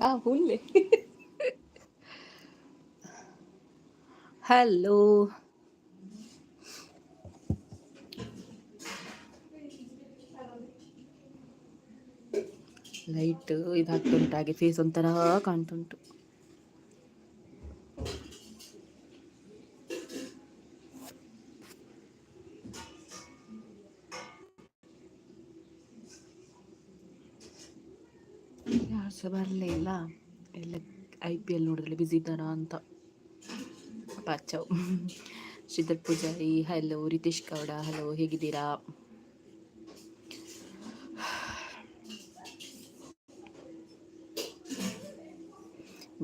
ಆ ಹುಲ್ಲೆ. Hello, light ಇದಾಗ್ತುಂಟು, ಹಾಗೆ face ಒಂಥರ ಕಾಣ್ತುಂಟು. ಯಾರು ಸಹ ಬರಲೇ ಇಲ್ಲ. ಎಲ್ಲ ಐಪಿಎಲ್ ನೋಡಿದ್ರೆ ಬ್ಯುಸಿ ಇದ್ದಾರಾ ಅಂತ. ಪಾಚವ್, ಶ್ರೀಧರ್ ಪೂಜಾರಿ ಹಲೋ, ರಿತೇಶ್ ಗೌಡ ಹಲೋ, ಹೇಗಿದ್ದೀರಾ?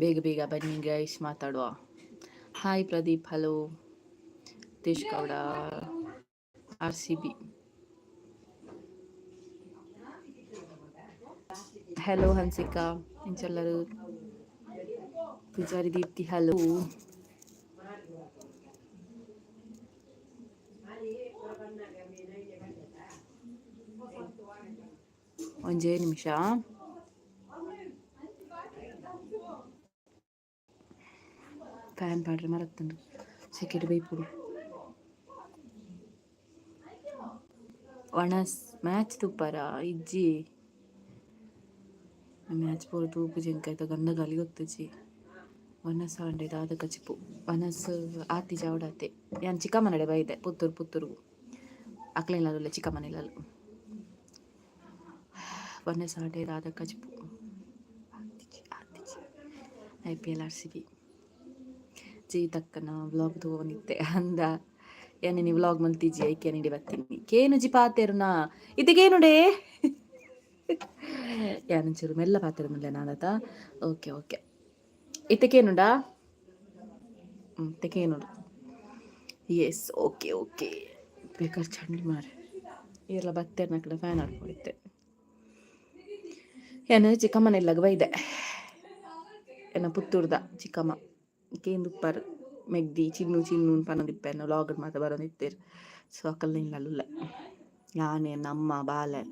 ಬೇಗ ಬೇಗ ಬನ್ನಿ ಗೈಸ್, ಮಾತಾಡುವ. Hi Pradeep, hello. Ritesh Gowda, RCB, hello. Hansika ಇಂಚೆಲ್ಲರು, ಪೂಜಾರಿ ದೀಪ್ತಿ ಹಲೋ. ಒಂಜೇ ನಿಮಿಷ. ಫ್ಯಾನ್ ಪಾಡ್ರೆ ಮರತ್ತಂಡು ಸೆಕೆಟ್ ಬೈಪುಡು. ಒಣಸ್ ಮ್ಯಾಚ್ ತೂಪಾರ? ಇಜ್ಜಿ, ಮ್ಯಾಚ್ ಪೂರ ತೂಪುಜಿ ಎಂಕೈತ ಗಂಧ ಗಾಲಿ ಗೊತ್ತುಜಿ. ಒನಸ್ ಆಂಡ ದಾದ ಕಚಿಪು ಒನಸ್ ಆತಿ ಜಾವಡಾತೆ. ಯಾನ್ ಚಿಕ್ಕಮ್ಮನಡೆ ಬೈದೆ ಪುತ್ತೂರು ಪುತ್ತೂರು ಅಕ್ಲೆಲ್ಲ ಚಿಕ್ಕಮ್ಮನೆಲ್ಲ. ಒನಸ್ ಆಂಡ ದಾದ ಕಚಿಪು ಆತಿಜಿ ಆತಿಜಿ. IPL, RCB. ಜೀತಕ್ಕನ ವ್ಲಾಗ್ ತೂವೊಂದಿತ್ತೆ ಅಂದ ಯಾನಿನಿ ವ್ಲಾಗ್ ಮಲ್ತಿಜಿ, ಐಕೆ ನಿಡಿ ಬತ್ತೀನಿ. ಕೇನುಜಿ ಪಾತೆರುನಾ ಇತ್ತಿಗೇನುಡೆ? ಯಾನೊಂಚೂರು ಮೆಲ್ಲ ಪಾತೆರೊಂದುಲ್ಲೆ ನಾನತ. ಓಕೆ ಓಕೆ, ಇತ್ತೆ ಕೇನುಂಡಾ? ಇತ್ತೆ ಕೇನುಂಡು. Yes, okay okay. ಬೇಕಾರ್ ಚಂಡಿ ಮಾರೆ, ಈರ್ಲ ಬತ್ತೆರ್ನಕುಲು ಫ್ಯಾನ್ ಆಡ್ಕೊಂಡಿತ್ತೆ. ಯಾನ್ ಚಿಕ್ಕಮ್ಮನ ಇಲ್ಲಗ್ ಬೈದೆ, ಎನ್ನ ಪುತ್ತೂರ್ದ ಚಿಕ್ಕಮ್ಮ. ಕೇಂದುಪ್ಪರ್ ಮೆಗ್ದಿ ಚಿನ್ನು ಚಿನ್ನು ಪನೊಂದಿಪ್ಪೆರ್, ವ್ಲಾಗ್ ಮಾತ ಬರೊಂದಿತ್ತೆರ್. ಸೊ ಅಕಲ್ನ ಇಲ್ಲಲ್ ಯಾನ್, ಎನ್ನ ಅಮ್ಮ, ಬಾಲೆ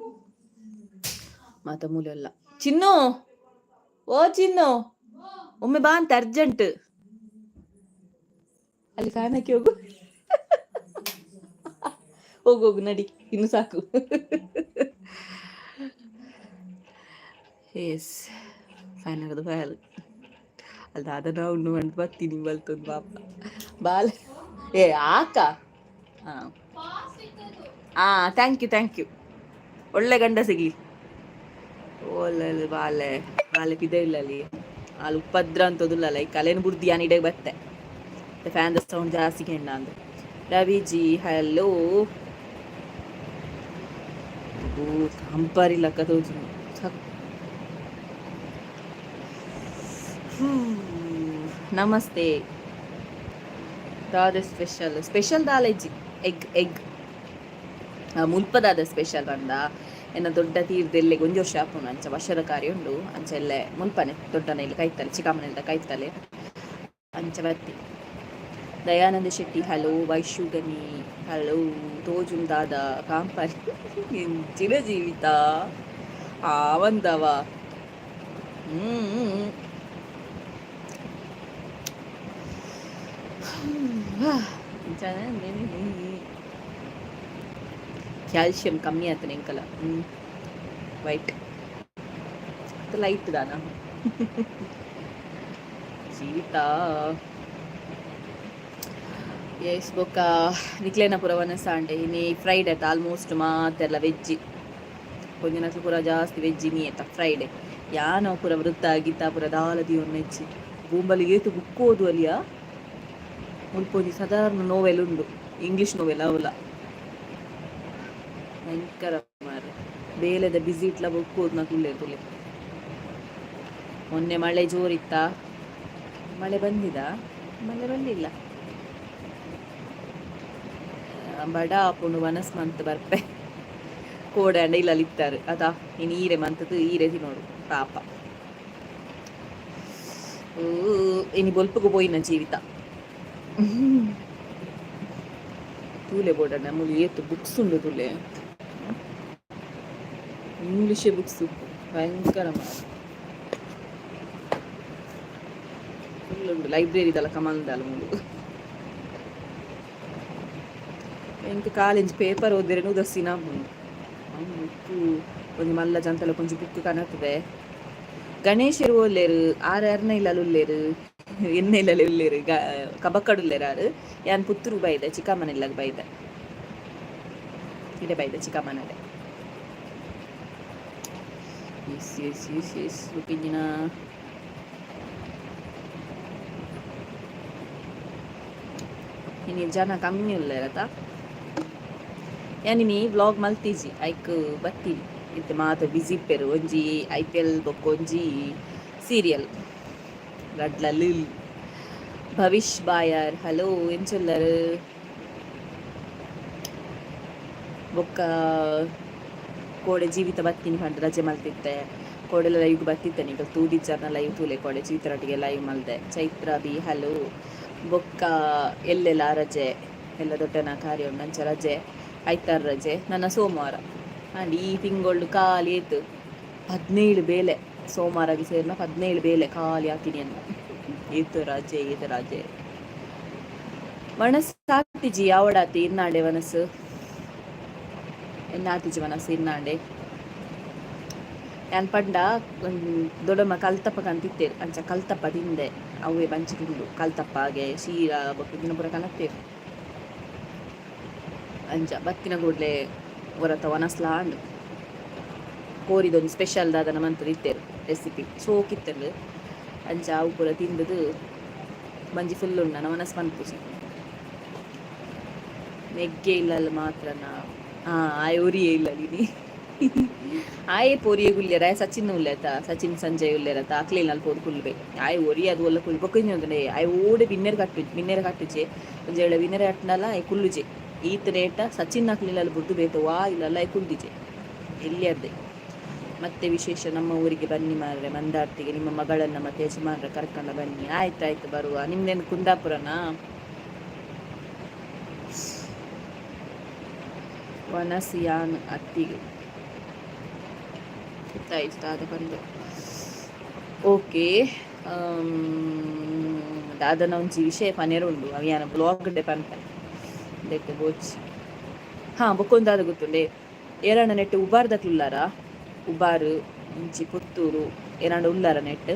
ಮಾತ ಮೂಲೆಲ್ಲ. ಚಿನ್ನು, ಓ ಚಿನ್ನು, ಒಮ್ಮೆ ಬಾ ಅಂತ ಅರ್ಜೆಂಟ್. ಅಲ್ಲಿ ಫ್ಯಾನ್ ಹಾಕಿ ಹೋಗು. ಹೋಗು ಹೋಗು, ನಡಿ, ಇನ್ನು ಸಾಕು. ಎಸ್, ಫ್ಯಾನ್ ಹಾಕದು ಫ್ಯಾನ್ ಅಲ್ಲಿ ದಾದ ಉಂಡು ಮಂಡ್ ಬತ್ತೀನಿ ಬಲ್ತೊಂದು ಪಾಪ ಬಾಲೆ. ಏ ಆಕ, ಹಾಂ ಹಾಂ, thank you thank you. ಒಳ್ಳೆ ಗಂಡ ಸಿಗ್ಲಿ. ಓಲಲ್ಲಿ ಬಾಲೆ ಬಾಲೆ ಪಿದೆ ಇಲ್ಲ ಅಲ್ಲಿ. ಅಲ್ಲಿ ಉಪದ್ರ ಅಂತದಿಲ್ಲ. ಈ ಕಲೆನ ಬುಡ್ದು ಯಾನ್ ಇಡೆಗ್ ಬತ್ತೆ. ಫ್ಯಾನ್ the sound ಜಾಸ್ತಿ ಕೆಂಡ ಅಂದು. ರವಿಜಿ ಹಲೋ. ಕಂಪರಿಲಕ್ಕ ತೋಜುಂಡು. ನಮಸ್ತೆ. ದಾದ ಸ್ಪೆಷಲ್? ಸ್ಪೆಷಲ್ ದಾಲ ಇಜ್ಜಿ. ಎಗ್ ಎಗ್ ಮುಲ್ಪ ದಾದ ಸ್ಪೆಷಲ್ ಪಂಡ, ಎನ್ನ ದೊಡ್ಡ ತೀರ್ದೆಲ್ಲೆಗ್ ಒಂಜಿ ವರ್ಷ ಆಪುಂಡು. ಅಂಚ ವರ್ಷದ ಕಾರ್ಯ ಉಂಡು. ಅಂಚ ಎಲ್ಲೆ ಮುಲ್ಪನೆ ದೊಡ್ಡನ ಇಲ್ಲಿ ಕೈತಲೆ, ಚಿಕ್ಕಮ್ಮನೆಲ್ದ ಕೈತಲೆ. ಅಂಚ ಬತ್ತಿ. Dayananda Shetty hello, Vaishu Gani hello. ತೋಜುನ್ ದಾದ ಕಾಂಪರಿ ಎಂಚಿನ ಜೀವಿತ ಆವಂದವ. ಹ್ಮ್ ಕ್ಯಾಲ್ಶಿಯಂ ಕಮ್ಮಿ ಆತನ ಎಂಕಲ. ಹ್ಮ್ ವೈಟ್ ಲೈಟ್ ದಾನ ಜೀವಿತ. ಎಸ್, ಬೊಕ್ಕ ನಿಕ್ಲೆನ ಪೂರ ವನಸಾಂಡೆ. ಇನಿ ಫ್ರೈಡೆ ಆತ, ಆಲ್ಮೋಸ್ಟ್ ಮಾತೆಲ್ಲ ವೆಜ್ಜಿ. ಒಂಜಿನಕ್ಲು ಪೂರ ಜಾಸ್ತಿ ವೆಜ್ ಇನಿ ಆತ ಫ್ರೈಡೆ. ಯಾನೋ ಪೂರ ವೃತ್ತ ಗೀತಾ ಪೂರ ದಾಲ ದೀವೊಂದು ಬೂಂಬಲಿ ಏತು ಬುಕ್ ಓದು ಅಲಿಯಾ. ಮುಲ್ಪ ಒಂಜಿ ಸಾಧಾರಣ ನೋವೆಲ್ ಉಂಡು, ಇಂಗ್ಲಿಷ್ ನೋವೆಲ್ ಅವಲ. ಭಯಂಕರ ಮಾರ್ರೆ, ಬೇಲೆದ ಬಿಸಿ ಇಟ್ಲ ಬುಕ್ ಓದ್ನಕ್ಲು ಉಲ್ಲೆರ್ ತೂಲೆ. ಮೊನ್ನೆ ಮಳೆ ಜೋರಿತ್ತ? ಮಳೆ ಬಂದಿದ? ಮಳೆ ಬಂದಿಲ್ಲ. ಬಡ ಆಪುಂಡು ವನಸ್ ಮಂತ್ ಬರ್ಪೆ. ಕೋಡೆ ಅಂಡ ಇಲ್ಲಲ್ಲಿ ಇತ್ತಾರೆ ಅದ. ಇನ್ನು ಈರೆ ಮಂತದ್ದು ಈರೆ ತಿನ್ನೋಡು ಪಾಪ. ಇನಿ ಬೊಲ್ಪುಗು ಪೋಯಿನ ಜೀವಿತ. ತೂಲೆ ಬೋಡಣ್ಣ, ಮೂಲು ಏತ್ ಬುಕ್ಸ್ ಉಂಡು ತೂಲೆ. English books. ಭಯಂಕರ ಮಾರ ಫುಲ್ ಉಂಡು ಲೈಬ್ರರಿ ದಲ ಕಮಲ್ದಾಲ ಮೂಲು. ಎಂಕ್ ಕಾಲೇಜ್ ಪೇಪರ್ ಓದಿರೆ ಉದಾಸೀನ ಆಪುಂಡು. ಬುಕ್ಕು ಒಂಜಿ ಮಲ್ಲ ಜಂತಲ ಒಂಜಿ ಬುಕ್ ಕನತದೆ. ಗಣೇಶರು ಉಲ್ಲೇರು, ಆರ್ ಅರ್ನ ಇಲ್ಲಲ್ ಉಲ್ಲೇರು, ಎನ್ನ ಇಲ್ಲಲ್ ಉಲ್ಲೇರು, ಕಬಕ್ಕಡ್ ಉಲ್ಲೇರು ಆರು. ಯಾನ್ ಪುತ್ತೂರು ಬೈದೆ, ಚಿಕ್ಕಮ್ಮನ ಇಲ್ಲಗ್ ಬೈದೆ, ಇಡೆ ಬೈದೆ ಚಿಕ್ಕಮ್ಮನಡೆ. ಎಸ್ ಎಸ್ ಎಸ್ ಎಸ್ ಬುಕ್ಕಿಂಜಿನ ಇನಿ ಜನ ಕಮ್ಮಿ ಉಲ್ಲೇರತ. ಯಾನ್ ಇನಿ ವ್ಲಾಗ್ ಮಲ್ತಿಜಿ, ಐಕ್ ಬತ್ತೀನಿ. ಇತ್ತೆ ಮಾತ ಬಿಸಿ ಇಪ್ಪೆರ್, ಒಂಜಿ ಐಪಿಎಲ್ ಬೊಕ್ಕ ಒಂಜಿ ಸೀರಿಯಲ್ ರಡ್ಲಲ್. ಭವಿಷ್ ಬಾಯಾರ್ ಹಲೋ, ಎಂಚುಲ್ಲರ್? ಬೊಕ್ಕ ಕೋಡೆ ಜೀವಿತ ಬತ್ತೀನಿ ಪಂಡ ರಜೆ ಮಲ್ತಿತ್ತೆ. ಕೋಡೆಲ ಲೈವ್ ಬತ್ತಿತ್ತೆ, ನಿಕಲ್ ತೂದಿಜ್ಜಾರ್ನ ಲೈವ್ ತೂಲೆ. ಕೋಡೆ ಜೀವಿತರೊಟ್ಟಿಗೆ ಲೈವ್ ಮಲ್ದೆ. Chaitra B hello. ಬೊಕ್ಕ ಎಲ್ಲೆಲ್ಲ ರಜೆ, ಎಲ್ಲ ದೊಡ್ಡನ ಕಾರ್ಯ ಉಂಡು, ಅಂಚ ರಜೆ. ಐತಾರ ರಜೆ, ನನ್ನ ಸೋಮವಾರ. ಆಂಡ್ ಈ ತಿಂಗಳು ಖಾಲಿ ಏತು 17 ಬೇಲೆ, ಸೋಮವಾರಗೆ ಸೇರಿನ 17 ಬೇಲೆ ಖಾಲಿ ಹಾಕಿನಿ ಅನ್ನ. ಏತು ರಜೆ, ಏತು ರಜೆ. ವಣಸ್ ಆತಿಜಿ ಯಾವಡಾತಿ ಇರ್ನಾಂಡೆ ವನಸ್ಸು ಎನ್ನ ಆತಿಜಿ ವನಸ್ಸು ಇರ್ನಾಂಡೆ. ಯಾನ್ ಪಂಡ ದೊಡ್ಡಮ್ಮ ಕಲ್ತಪ್ಪ ಕಂತಿತ್ತೇರು, ಅಂಚ ಕಲ್ತಪ್ಪ ತಿಂದೆ. ಅವೇ ಬಂಚಿಗುಂಡು ಕಲ್ತಪ್ಪಾಗೆ ಶೀರ ಬೊಕ್ಕ ದಿನ ಪೂರ ಕನತ್ತೇರು. ಅಂಚ ಬತ್ತಿನ ಕೂಡ್ಲೆ ಹೊರತ ವನಸ್ಲಾ ಆಂಡ್. ಕೋರಿದೊಂದು ಸ್ಪೆಷಲ್ ದಾದನ ಮಂತುದು ಇತ್ತೆರ್ ರೆಸಿಪಿ, ಸೋಕಿತ್ತಂಡು. ಅಂಚ ಅವು ಪೂರ ತಿಂದದು ಬಂಜಿ ಫುಲ್ ಉಂಡು, ನನ್ನ ಮನಸ್ಸು ಮನ್ಪುಜಿ. ಮೆಗ್ಗೆ ಇಲ್ಲಲ್ಲ ಮಾತ್ರನಾ? ಆಯ್ ಒರಿಯೇ ಇಲ್ಲ ಇನಿ. ಆಯೆ ಪೋರಿಯೆ ಗುಲ್ಯರ ಸಚಿನ್ ಉಲ್ಲೇತ, ಸಚಿನ್ ಸಂಜಯ್ ಉಲ್ಲೇರತ, ಅಕ್ಲೆಲ್ ಪೋದು ಕುಲ್ಬೆ. ಆಯ್ ಒರಿ ಅದು ಒಲ್ಲ ಕುಲ್ ಬೊಕ್ಕ ಇಂಜಿ ಆಯ್ ಓಡೆ ಬಿನ್ನೆರ್ ಕಟ್ಟು, ಬಿನ್ನೆರ್ ಕಟ್ಟುಜೆ. ಒಂಜಿ ವೇಳೆ ಬಿನ್ನೆರ್ ಕಟ್ಟುನಲ ಆಯ್ ಕುಲ್ಲುಜೆ. ಈತ್ ರೇಟ ಸಚಿನ್ ಅಕ್ಲೆಲ್ ಬುಡ್ದು ಬೇತೆ ವಾ ಇಲ್ಲಲ್ಲ ಆಯ್ ಕುಲ್ದಿಜೆ ಎಲ್ಲಿಯದ್ದೆ. ಮತ್ತೆ ವಿಶೇಷ, ನಮ್ಮ ಊರಿಗೆ ಬನ್ನಿ ಮಾರ್ರೆ ಮಂದಾರ್ತಿಗೆ, ನಿಮ್ಮ ಮಗಳನ್ನ ಮತ್ತೆ ಯಜಮಾನ್ರ ಕರ್ಕೊಂಡ ಬನ್ನಿ. ಆಯ್ತಾಯ್ತು, ಬರುವ. ನಿಮ್ದೇನು ಕುಂದಾಪುರನಾ? ವನಸಿಯಾನ್ ಅತ್ತಿಗೆ ಗೊತ್ತಾಯ್ತು ದಾದ ಬಂದು. ಓಕೆ, ದಾದನ ಒಂಜಿ ವಿಷಯ ಪನೆರ್ ಉಂಡು, ಅವು ಯಾನ ಬ್ಲಾಗ್ ಪನ್ಪೆ ದೆಕ್ಕೆ ಬೋಚಿ. ಹಾ, ಬೊಕ್ಕೊಂದಾದ ಗೊತ್ತುಂಡೆ? ಏರಣ್ಣ ನೆಟ್ ಉಬಾರ್ದಕ್ಲು ಉಲ್ಲಾರ? ಉಬಾರು, ಇಂಚಿ ಪುತ್ತೂರು ಏನಾಂಡ ಉಲ್ಲಾರ ನೆಟ್?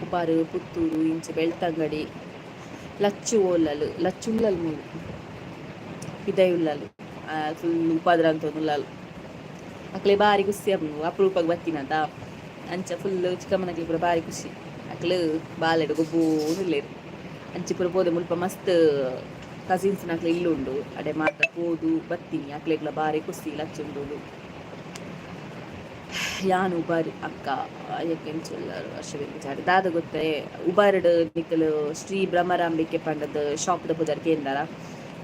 ಉಬಾರು, ಪುತ್ತೂರು, ಇಂಚಿ ಬೆಳ್ತಂಗಡಿ. ಲಚ್ಚು ಓಲಲು? ಲಚ್ಚು ಉಲ್ಲಲ್ ಮೂಲು ಪಿದಯಿ ಉಲ್ಲಲು, ಫುಲ್ ಉಪದ್ರ ಅಂತ ಉಲ್ಲಲು. ಅಕ್ಲೆ ಬಾರಿ ಖುಷಿ ಆಪುಂಡು ಅಪರೂಪಗ್ ಬತ್ತಿನತ. ಅಂಚ ಫುಲ್ ಚಿಕ್ಕಮ್ಮನಕ್ಲೆ ಪೂರ ಬಾರಿ ಖುಷಿ. ಅಕ್ಲು ಬಾಲೆಡ್ ಗೊಬ್ಬೊಂದುಲ್ಲೆರ್. ಅಂಚಿ ಪೂರ ಪೋದು ಮುಲ್ಪ ಮಸ್ತ್ ಕಸಿನ್ಸ್ ನಕ್ಲೆ ಇಲ್ಲು ಉಂಡು, ಅಡೆ ಮಾತ ಪೋದು ಬತ್ತೀನಿ. ಅಕ್ಲೆಗ್ಲ ಬಾರಿ ಖುಷಿ ಲಚ್ಚುಂಡುದು. ಯಾನ್ ಉಬಾರ್ ಅಕ್ಕ ಅಯ್ಯಕ್ಕೆ ವರ್ಷ ದಾದ ಗೊತ್ತೇ? ಉಬಾರ್ಡ್ ನಿಕುಲು ಶ್ರೀ ಭ್ರಮರಾಂಬಿಕೆ ಪಂಡದ್ ಶಾಪ್ದ ಪುದರ್ ಕೇಂದಾರ?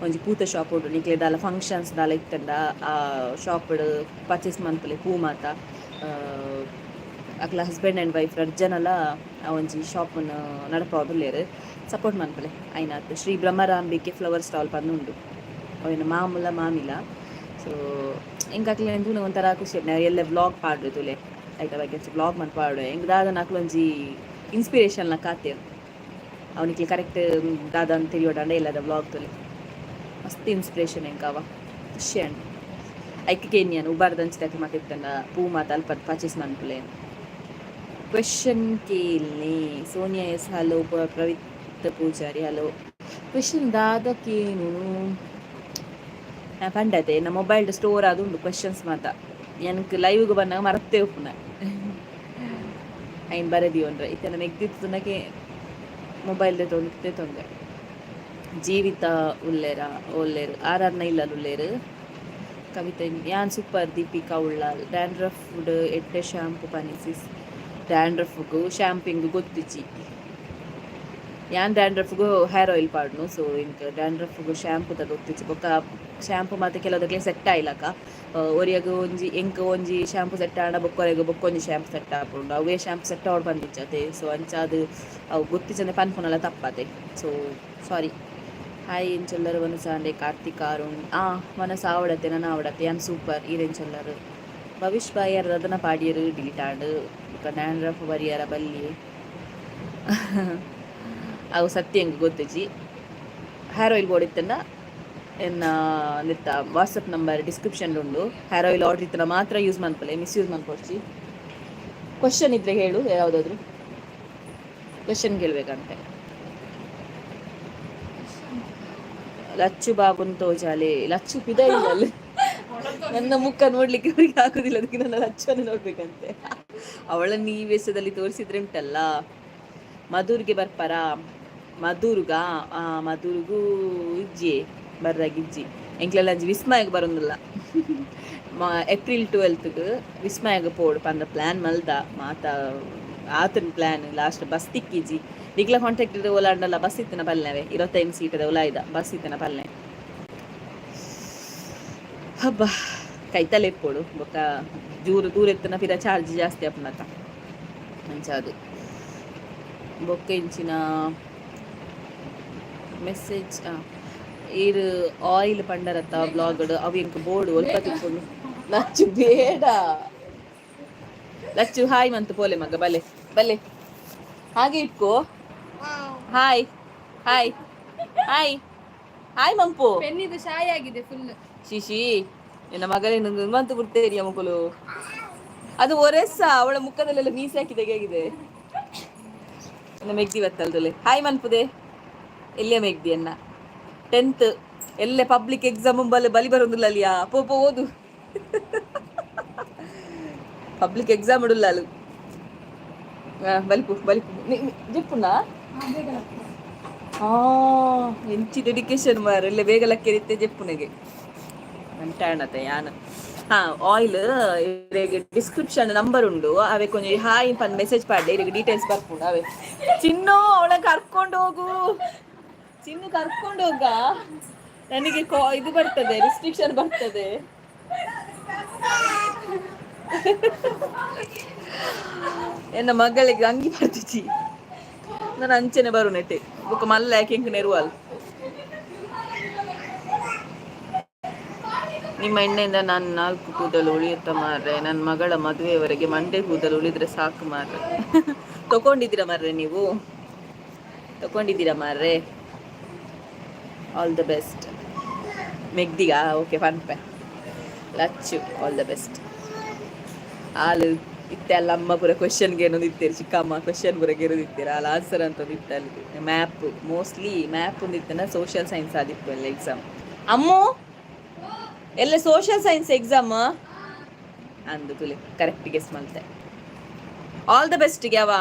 ಒಂಜಿ ಪೂತ ಶಾಪ್ ಉಂಡು. ನಿಕ್ಲೆ ದಾಲ ಫಂಕ್ಷನ್ಸ್ ದಾಲ ಇತ್ತಂಡ ಆ ಶಾಪ್ಡ್ ಪರ್ಚೇಸ್ ಮನ್ಪುಲೆ ಪೂ ಮಾತ. ಅಕ್ಲ ಹಸ್ಬೆಂಡ್ ಆ್ಯಂಡ್ ವೈಫ್ ರಡ್ಡ್ ಜನಲ ಆ ಒಂಜಿ ಶಾಪ್ನ್ ನಡಪಾವೊಂದುಲ್ಲೆರ್. ಸಪೋರ್ಟ್ ಮನ್ಪುಲೆ ಆಯ್ನಾತ್. ಶ್ರೀ ಭ್ರಮರಾಂಬಿಕೆ ಫ್ಲವರ್ ಸ್ಟಾಲ್ ಪಂದ್ ಉಂಡು. ಅವೇನ ಮಾಮುಲ ಮಾಮಿಲ. ಸೊ ಎಂಕ್ ಅಕ್ಲೆನ್ ತೂನಗ ಒಂಥರ ಖುಷಿ ಆಪುಂಡು. ಎಲ್ಲೆ ವ್ಲಾಗ್ ಪಾಡ್ರೆ ತೂಲೆ, ಐತ ಬಗ್ಗೆ ವ್ಲಾಗ್ ಮನ್ಪ ಪಾಡುವೆ. ಎಂಕ್ ದಾದನ ಅಕ್ಲೊಂಜಿ ಇನ್ಸ್ಪಿರೇಷನ್ ಲಕ ಆತೆರ್. ಅವು ನಿಕ್ಲೆ ಕರೆಕ್ಟ್ ದಾದ ಅಂದ್ ತೆರಿಯೊಡಾಂಡ ಎಲ್ಲದ ವ್ಲಾಗ್ ತೂಲೆ. ಮಸ್ತ್ ಇನ್ಸ್ಪಿರೇಷನ್ ಎಂಕ್ ಅವ, ಖುಷಿ ಆಂಡ್. ಐಕ್ ಕೇನ್ಯನ್ ಉಬಾರ್ದಂಚಿದಕ್ಲ್ ಮಾತ ಇತ್ತಂಡ ಪೂ ಮಾತ ಅಲ್ಪ ಪರ್ಚೇಸ್ ಮನ್ಪುಲೆ. ಕ್ವೆಶನ್ ಕೇಲ್ನೆ. Sonia S hello, Pravith Poojary hello. Question ದಾದ ಕೇನುನು? ಪಂಡತೆ ಎನ್ನ ಮೊಬೈಲ್ಡ್ ಸ್ಟೋರ್ ಆದುಂಡು ಕ್ವೆಶನ್ಸ್ ಮಾತ. ಎನ್ಕ್ ಲೈವ್ಗ್ ಬನ್ನಗ ಮರತ್ತೇ ಉಪ್ಪುನ ಐನ್ ಬರೆದಿಯೊನ್ರೆ. ಇತ್ತೆ ಮೆಗ್ದಿತ್ತುನಕೆ ಮೊಬೈಲ್ ದೆತೊಂದು ದೆತೊಂದೆ. ಜೀವಿತ ಉಲ್ಲೇರಾ? ಉಲ್ಲೇರು. ಆರ್ ಆರ್ನ ಇಲ್ಲಲ್ ಉಲ್ಲೇರು. ಕವಿತೆ ಯಾನ್ ಸೂಪರ್. ದೀಪಿಕಾ ಉಳ್ಳಾಲ್ ಡ್ಯಾಂಡ್ರಫ್ ಎಡ್ಡೆ ಶಾಂಪು ಪನಿಸಿಸ್. ಡ್ಯಾಂಡ್ರಫ್ಗು ಶಾಂಪಿಂಗ್ ಗೊತ್ತಿಜ್ಜಿ. ಯಾನ್ ಡ್ಯಾಂಡ್ರಫ್ಗು ಹೇರ್ ಆಯಿಲ್ ಪಾಡ್ನು. ಸೊ ಎಂಕ್ ಡ್ಯಾಂಡ್ರಫ್ಗು ಶಾಂಪುದ ಗೊತ್ತಿಜ್ಜಿ. ಬೊಕ್ಕ ಶಾಂಪು ಮಾತ ಕೆಲವುದಕ್ಲೆ ಸೆಟ್ ಆಯ್ಲಕ. ಒರಿಯಗ್ ಒಂಜಿ, ಎಂಕ್ ಒಂಜಿ ಶಾಂಪು ಸೆಟ್ ಆಂಡ ಬೊಕ್ಕೊರಿಯಗ್ ಬೊಕ್ಕೊಂಜಿ ಶಾಂಪು ಸೆಟ್ ಆಪುಂಡು. ಅವೇ ಶಾಂಪು ಸೆಟ್ ಆವೊಡು ಪಂದಿಜ್ಜತೆ. ಸೊ ಅಂಚಾದ್ ಅವು ಗೊತ್ತಿಜ್ಜಂದೆ ಪನ್ಪುನಲ ತಪ್ಪತೆ. So sorry. ಹಾಯ್, ಎಂಚೊಲ್ಲರು ವನಸಾಂಡೆ ಕಾರ್ತಿಕ್ ಅರುಣ್. ಆ ವನಸ ಆವಡತೆ, ನನ್ನ ಆವಡತೆ. ಯಾನ್ ಸೂಪರ್, ಈರೆಂಚೊಲ್ಲರು? ಭವಿಷ್ ಬಾಯ್ ರದನ ಪಾಡಿಯರು ಡಿಲೀಟ್ ಆಂಡ್. ಬೊಕ ಡ್ಯಾಂಡ್ರಫ್ ಬರಿಯರ ಬಲ್ಲಿ, ಅವು ಸತ್ಯ ಎಂಕ್ ಗೊತ್ತಿಜಿ. ಹೇರ್ ಆಯಿಲ್ ಬೋಡಿತ್ತಂಡ ಎನ್ನ ನೆತ್ತ ವಾಟ್ಸಪ್ ನಂಬರ್ ಡಿಸ್ಕ್ರಿಪ್ಷನ್ ಉಂಡು. ಹೇರ್ ಆಯಿಲ್ ಆರ್ಡರ್ ಇತ್ತಂಡ ಮಾತ್ರ ಯೂಸ್ ಮನ್ಪಲೆ, ಮಿಸ್ಯೂಸ್ ಮನ್ಪೊಡ್ಚಿ. ಕ್ವಶನ್ ಇದ್ರೆ ಹೇಳು, ಯಾವುದಾದ್ರು ಕ್ವಶನ್ ಕೇಳಬೇಕಂತೆ. ಲಚ್ಚು ಬಾಬುನ್ ತೋಜಾಲೆ. ಲಚ್ಚು ಪಿದ ಇಲ್ಲ ಅಲ್ಲಿ. ನನ್ನ ಮುಖ ನೋಡ್ಲಿಕ್ಕೆ ಅವರಿಗೆ ಆಗುದಿಲ್ಲ, ಅದಕ್ಕೆ ನನ್ನ ಲಚ್ಚನ್ನು ನೋಡ್ಬೇಕಂತೆ. ಅವಳನ್ನು ಈ ವೇಷದಲ್ಲಿ ತೋರಿಸಿದ್ರೆ ಉಂಟಲ್ಲ. ಮಧುರ್ಗೆ ಬರ್ಪಾರ? ಮಧುರ್ಗ, ಆ ಮಧುರ್ಗೂ ಇಜ್ಜಿ, ಬರ್ರಾಗ ಇಜ್ಜಿ. ಎಂಕ್ಲೆಲ್ಲ ಅಂಜಿ ವಿಸ್ಮಯಗ್ ಬರೋದಿಲ್ಲ. ಏಪ್ರಿಲ್ 12ಗೆ ವಿಸ್ಮಯಗ್ ಪೋಡು ಪಂದ ಪ್ಲ್ಯಾನ್ ಮಲ್ದ. ಮಾತ ಆತನ ಪ್ಲ್ಯಾನ್ ಲಾಸ್ಟ್ ಬಸ್ ತಿಕ್ಕಿಜಿ. ನಿಕ್ಲ ಕಾಂಟ್ಯಾಕ್ಟ್ ಇದ್ರೆ ಓಲಾಂಡಲ್ಲ ಬಸ್ ಇತ್ತನ ಪಲ್ಲೆವೆ. 25 ಸೀಟದ ಓಲಾಯ್ದ ಬಸ್ ಇತ್ತನ ಪಲ್ಲೆ. ಹಬ್ಬ ಕೈತಲೆ ಇಪ್ಪೋಡು. ಬೊಕ್ಕ ದೂರ ದೂರ ಎತ್ತನ ಪಿರ ಚಾರ್ಜ್ ಜಾಸ್ತಿ ಆಪುನತ ಅಂಚಾದು. ಬೊಕ್ಕ ಇಂಚಿನ ಮೆಸೇಜ್? ಈರ್ ಆಯಿಲ್ ಪಂಡರತ್ತ ಬ್ಲಾಗ್ಡ್, ಅವು ಎಂಕ್ ಬೋಡು, ಒಲ್ಪ ತಿಕ್ಕೊಂಡು? ಲಚ್ಚು ಬೇಡ. ಲಚ್ಚು, ಹಾಯ್ ಮಂತು ಪೋಲೆ ಮಗ. ಬಲೆ ಬಲೆ, ಹಾಗೆ ಇಟ್ಕೋ. ಹಾಯ್ ಹಾಯ್ ಹಾಯ್ ಹಾಯ್ ಮಂಪು. ಪೆನ್ನಿದು ಶಾಯಿ ಆಗಿದೆ ಫುಲ್. ಶಿಶಿ, ನಿನ್ನ ಮಗನೇ ಮಂತು ಬಿಡ್ತೇರಿ ಮಕ್ಕಳು. ಅದು ಒರೆಸ್ಸ ಅವಳ ಮುಖದಲ್ಲೆಲ್ಲ ಮೀಸೆ ಹಾಕಿದಾಗೆ ಆಗಿದೆ. ನನ್ನ ಮೆಗ್ದಿ ಬತ್ತಲ್ದಲೆ, ಹಾಯ್ ಮನ್ಪುದೆ. ಎಲ್ಲಿಯ ಮೆಗ್ದಿ ಅನ್ನ? 10th ಎಲ್ಲೆ ಪಬ್ಲಿಕ್ ಎಕ್ಸಾಮ್ ಬಲೆ ಬಲಿ ಬರೋದಿಲ್ಲ ಅಲ್ಲಿಯಾ. ಪೋ ಪೋ, ಓದು. ಪಬ್ಲಿಕ್ ಎಕ್ಸಾಮ್ ಇಡಲ್ಲ ಅಲ್ಲಿ. ಬಲಿಪು ಬಲಿಪು ಜಿಪ್ಪುನ. ಹಾ, ಎಂಚಿ ಡೆಡಿಕೇಶನ್ ಮಾರ್ ಎಲ್ಲ. ಬೇಗ ಲಕ್ಕೆರಿತ್ತೆ ಜೆಪ್ಪುನೆಗೆ ಅಂಟಾಣತೆ ಯಾನ್. ಹಾ, ಆಯಿಲ್ ಇರೆಗ್ ಡಿಸ್ಕ್ರಿಪ್ಷನ್ ನಂಬರ್ ಉಂಡು. ಅವೆ ಕೊಂಚ ಹಾಯ್ ಪನ್ ಮೆಸೇಜ್ ಪಾಡ್ಲೆ, ಇರೆಗ್ ಡೀಟೇಲ್ಸ್ ಬರ್ಪುಂಡು ಅವೆ. ಚಿನ್ನು, ಅವಳ ಕರ್ಕೊಂಡು ಹೋಗು. ಚಿನ್ನು, ಕರ್ಕೊಂಡು ಹೋಗ. ನನಗೆ ಇದು ಬರ್ತದೆ, ರಿಸ್ಟ್ರಿಕ್ಷನ್ ಬರ್ತದೆ. ಎನ್ನ ಮಗಳಿಗೆ ಅಂಗಿ ಬರ್ತಿಚಿ. ನಾನು ಅಂಚನೆ ಬರು ನೆಟ್ಟೆ ಬೊಕ್ಕ ಮಲ್ಲ ಯಾಕೆ ನೆರುವಲ್. ನಿಮ್ಮ ಎಣ್ಣೆಯಿಂದ ನಾನು ನಾಲ್ಕು ಕೂದಲು ಉಳಿಯುತ್ತ ಮಾರ್ರೆ. ನನ್ನ ಮಗಳ ಮದುವೆಯವರೆಗೆ ಮಂಡೆ ಕೂದಲು ಉಳಿದ್ರೆ ಸಾಕು ಮಾರ್ರೆ. ತಗೊಂಡಿದ್ದೀರಾ ಮಾರ್ರೆ? ನೀವು ತಗೊಂಡಿದ್ದೀರಾ ಮಾರ್ರೆ? ಆಲ್ the best ಮೆಗ್ದಿಗಾ. Okay, ಪನ್ಪೆ. Lachchu, all the best. ಹಾಲು ಇತ್ತೆ ಅಲ್ಲ, ಅಮ್ಮ ಪೂರ ಕ್ವಶನ್ಗೆ ಏನೊಂದು ಇತ್ತೀರಿ. ಚಿಕ್ಕಮ್ಮ ಕ್ವಶನ್ ಪೂರ ಇತ್ತೀರ ಅಲ್ಲ, ಆನ್ಸರ್ ಅಂತ ಒಂದು ಇತ್ತು ಅಲ್ಲಿ. ಮ್ಯಾಪ್, ಮೋಸ್ಟ್ಲಿ ಮ್ಯಾಪ್ ಒಂದು ಇತ್ತನ. ಸೋಷಿಯಲ್ ಸೈನ್ಸ್ ಆದಿತ್ತು ಎಲ್ಲ ಎಕ್ಸಾಮ್. ಅಮ್ಮು, ಎಲ್ಲ ಸೋಷಿಯಲ್ ಸೈನ್ಸ್ ಎಕ್ಸಾಮ್ ಅಂದು ತುಲೆ. ಕರೆಕ್ಟ್ ಗೆಸ್ ಮಲ್ತೆ. ಆಲ್ the best ಯಾವ.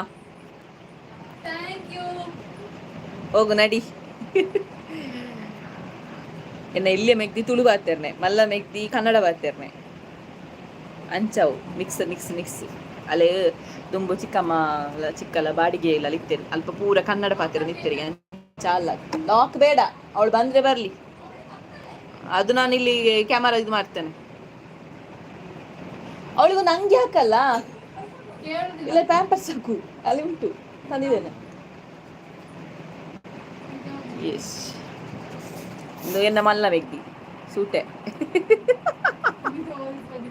Thank you. ಹೋಗು, ನಡಿ. ಎನ್ನ ಇಲ್ಲೇ ಮೆಗ್ದಿ ತುಳು ಬಾತೇರ್ನೆ, ಮಲ್ಲ ಮೆಗ್ದಿ ಕನ್ನಡ ಬಾತೇರ್ನೆ. ಅಂಚವು ಮಿಕ್ಸ್ ಮಿಕ್ಸ್ ಮಿಕ್ಸ್. ಅಲ್ಲೇ ದುಂಬು ಚಿಕ್ಕಮ್ಮ ಚಿಕ್ಕಲ್ಲ ಬಾಡಿಗೆ ಇಲ್ಲ ಇತ್ತೇರು. ಅಲ್ಪ ಪೂರ ಕನ್ನಡ ಪಾತ್ರ ನಿತ್ತೇರಿ. ಚಾಲ, ಲಾಕ್ ಬೇಡ. ಅವಳು ಬಂದ್ರೆ ಬರ್ಲಿ. ಅದು ನಾನು ಇಲ್ಲಿ ಕ್ಯಾಮರಾ ಇದು ಮಾಡ್ತೇನೆ. ಅವಳಿಗೊಂದು ಅಂಗಿ ಹಾಕಲ್ಲ? ಕೇಳುದಿಲ್ಲ. ಇಲ್ಲ, ಪ್ಯಾಂಪರ್ಸ್ ಹಾಕು. ಅಲ್ಲಿ ಉಂಟು, ತಂದಿದ್ದೇನೆ. ಎಸ್, ಇದು ಎನ್ನ ಮಲ್ಲ ವ್ಯಕ್ತಿ ಸೂಟೆ. ಇದು ಹೋಲಿಸ್ಬೋದು.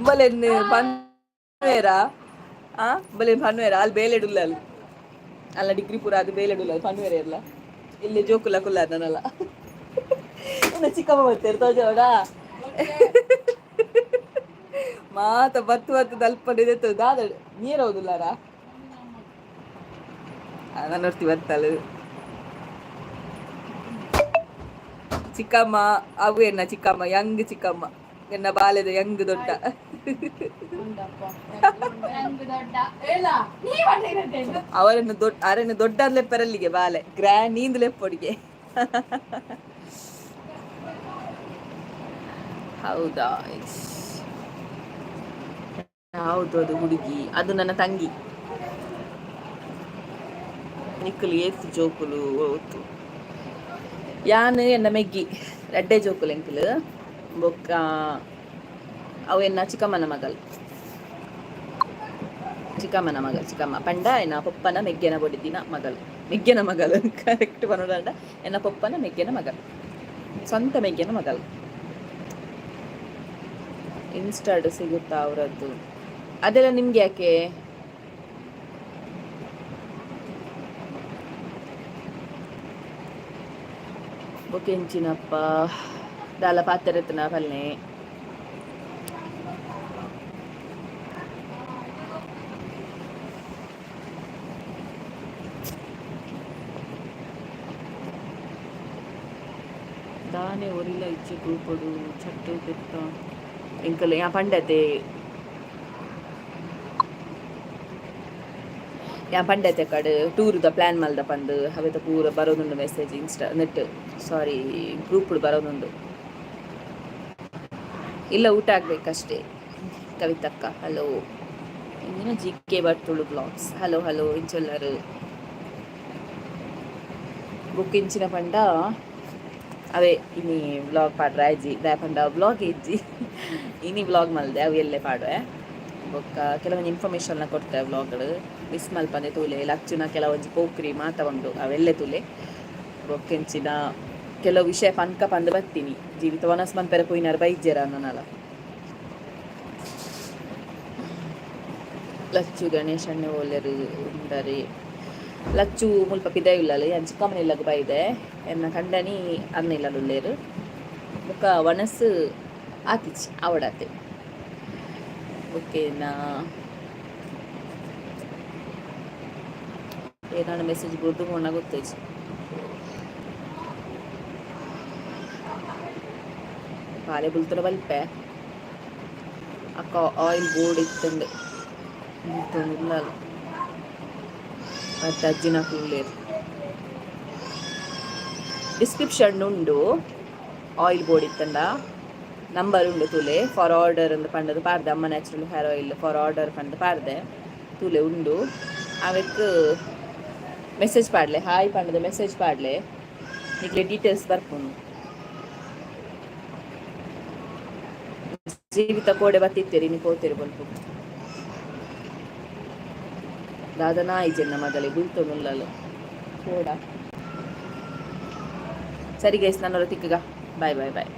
ಬಲೆ ಪನ್ವೇರ, ಆ ಬಲೆ ಪನ್ವೇರ. ಅಲ್ಲಿ ಬೇಲೆಡುಲ್ಲ ಅಲ್ಲಿ ಅಲ್ಲ, ಡಿಗ್ರಿ ಪೂರ ಅದು ಬೇಲೆಡುಲ್ಲ ಅಲ್ಲಿ ಪನ್ವೇರ ಇರಲ್ಲ. ಇಲ್ಲಿ ಜೋಕುಲ ಕುಲ್ಲ ನನ್ನಲ್ಲ. ಇನ್ನು ಚಿಕ್ಕಮ್ಮ ಬರ್ತಾರೆ ತೋಜೋಡ. ಮಾತ ಬತ್ತು ಬತ್ತು ದಲ್ಪ ದಾದ ನೀರು ಹೌದುಲ್ಲಾರ. ನಾನು ನೋಡ್ತಿ ಬತ್ತಲು ಚಿಕ್ಕಮ್ಮ. ಅವು ಎನ್ನ ಚಿಕ್ಕಮ್ಮ, ಯಂಗ್ ಚಿಕ್ಕಮ್ಮ. ಎನ್ನ ಬಾಲ್ಯದ ಯಂಗ್ ದೊಡ್ಡ. ನಂಗೆ ದೊಡ್ಡ ಇಲ್ಲ, ನೀ ಬಂದಿರೋದೇನು? ಅವರನ್ನು ದೊಡ್ಡ ಅರನ್ನು ದೊಡ್ಡ ಲೆಪ್ಪರಲ್ಲಿಗೆ ಬಾಲೆ ಗ್ರ್ಯಾಂಡ್ ನೀಂದು ಲೆಪ್ಪೊಡಿಗೆ. ಹೌದಾ? ಹೌದು, ಅದು ಹುಡುಗಿ, ಅದು ನನ್ನ ತಂಗಿ. ನಿಕ್ಕಲು ಏತ್ ಜೋಕುಲು? ಓತು ಯಾನ್ ಎನ್ನ ಮೆಗ್ಗಿ ರಡ್ಡೆ ಜೋಕುಲು ಎಂಕುಲು. ಬೊಕ್ಕ ಅವು ಎನ್ನ ಚಿಕ್ಕಮ್ಮನ ಮಗಲ್. ಚಿಕ್ಕಮ್ಮನ ಮಗಳು. ಚಿಕ್ಕಮ್ಮ ಪಂಡ ಎನ್ನ ಪೊಪ್ಪನ ಮೆಗ್ಗೆನ ಬೊಡಿದಿನ ಮಗಳು. ಮೆಗ್ಗೆನ ಮಗಳು ಕರೆಕ್ಟ್ ಪನೊಡಾಂಡ ಎನ್ನ ಪೊಪ್ಪನ ಮೆಗ್ಗೆನ ಮಗಳು, ಸ್ವಂತ ಮೆಗ್ಗೆನ ಮಗಳು. ಇನ್ಸ್ಟಾಡ್ ಸಿಗುತ್ತಾ ಅವರದ್ದು? ಅದೆಲ್ಲ ನಿಮ್ಗೆ ಯಾಕೆ? ಬೊಕೆಂಚಿನಪ್ಪ ದಾಲ ಪಾತೆರತ್ನ ಪಲ್ನೆ. ದಾನೆ ಒರಿಲ ಇಚ್ಚೆ ಗ್ರೂಪಡು ಚಟ್ಟು ಪೆತ್ತ ಎಂಕಲ್ ಯಾ ಪಂಡತೆ, ಯಾ ಪಂಡತೆ ಕಡೆ ಟೂರ್ದ ಪ್ಲ್ಯಾನ್ ಮಲ್ದ ಪಂದು. ಅವೆತ ಪೂರ ಬರೋದುಂಡು message Insta net, sorry, group ಬರೋದುಂಡು. ಇಲ್ಲ, ಊಟ ಆಗ್ಬೇಕಷ್ಟೇ. ಕವಿತಕ್ಕ ಹಲೋ. ಇಂದಿನ G K Bhat Tulu blogs, hello hello. ಇಂಚೊಲ್ಲರು ಬುಕ್ ಇಂಚಿನ ಪಂಡ ಅವೇ ಇನಿ ವ್ಲಾಗ್ ಪಾಡ್ರ ಆಯ್ಜಿ. ದಾಯೆ ಪಂಡ ವ್ಲಾಗ್ ಇಜ್ಜಿ. ಇನಿ ವ್ಲಾಗ್ ಮಲ್ದೆ, ಅವು ಎಲ್ಲೆ ಪಾಡುವೆ. ಬೊಕ್ಕ ಕೆಲವೊಂದು ಇನ್ಫಾರ್ಮೇಷನ್ನ ಕೊಡ್ತೆ ವ್ಲಾಗ್ಗಳು, ಮಿಸ್ ಮಲ್ಪಂದೆ ತೂಲೆ. ಲಚ್ಚುನ ಕೆಲವೊಂಜಿ ಪೋಕ್ರಿ ಮಾತ ಉಂಡು, ಅವೆಲ್ಲೆ ತೂಲೆ. ಬೊಕ್ಕೆಂಚಿನ ಕೆಲವು ವಿಷಯ ಪನ್ಕ ಪಂದ್ ಬತ್ತೀನಿ. ಜೀವಿತ ವನಸ್ ಮನ್ಪೆರೆ ಪೋಯಿನಾರ್ ಬೈಜೆರ ಅನ್ನನಲ. ಲಚ್ಚು ಗಣೇಶ್ ಅಣ್ಣೆ ಓಲೆರು ಉಂಡರಿ? ಲಚ್ಚು ಮುಲ್ಪ ಪಿದಯಿ ಉಲ್ಲಲ್, ಯಾನ್ ಚಿಕ್ಕಮ್ಮನ ಇಲ್ಲಗ್ ಬೈದೆ. ಎನ್ನ ಕಂಡನಿ ಅರ್ನ ಇಲ್ಲಲ್ ಉಲ್ಲೆರ್. ಬೊಕ್ಕ ವನಸ್ ಆತಿಜಿ, ಆವಡಾತೆ. ಓಕೆನಾ? ಏನಾನ ಮೆಸೇಜ್ ಬುರ್ದು ಪೋಂಡ ಗೊತ್ತುಜಿ. ಬಾಲೆ ಬುಲ್ತುನ ಬಲ್ಪೆ. ಅಕ್ಕ, ಆಯಿಲ್ ಬೋರ್ಡ್ ಇತ್ತಂಡ್ ಬುಲ್ತೊಂದು. ಮತ್ತೆ ಅಜ್ಜಿನಕುಲು ಉಲ್ಲೆರ್. ಡಿಸ್ಕ್ರಿಪ್ಷನ್ ಉಂಡು. ಆಯಿಲ್ ಬೋರ್ಡ್ ಇತ್ತಂಡ ನಂಬರ್ ಉಂಡು, ತೂಲೆ. ಫಾರ್ ಆರ್ಡರ್ ಅಂದ್ ಪಂಡದು ಪಾಡ್ದೆ. ಅಮ್ಮ natural hair oil for order ಪಂದ್ ಪಾಡ್ದೆ, ತೂಲೆ ಉಂಡು. ಅವೆಕ್ ಮೆಸೇಜ್ ಪಾಡ್ಲೆ, ಹಾಯ್ ಪಂಡದ ಮೆಸೇಜ್ ಪಾಡ್ಲೆ, ನಿಕ್ಲೆ ಡೀಟೇಲ್ಸ್ ಬರ್ಪುಂಡು. ಜೀವಿತ ಕೋಡೆ ಬತ್ತಿತ್ತೀರಿ, ಇನಿ ಪೋತೆರ್ ಬೊಲ್ಪು. ದಾದನಾ ಇಜ್ಜೆನ್ನ ಮಗಲೆ ಬುಲ್ತೊಂದುಲ್ಲಲ್ ಕೋಡ. ಸರಿ ಗೈಸ್, ನನ್ನೊರ ತಿಕ್ಕುಗ. Bye bye boy.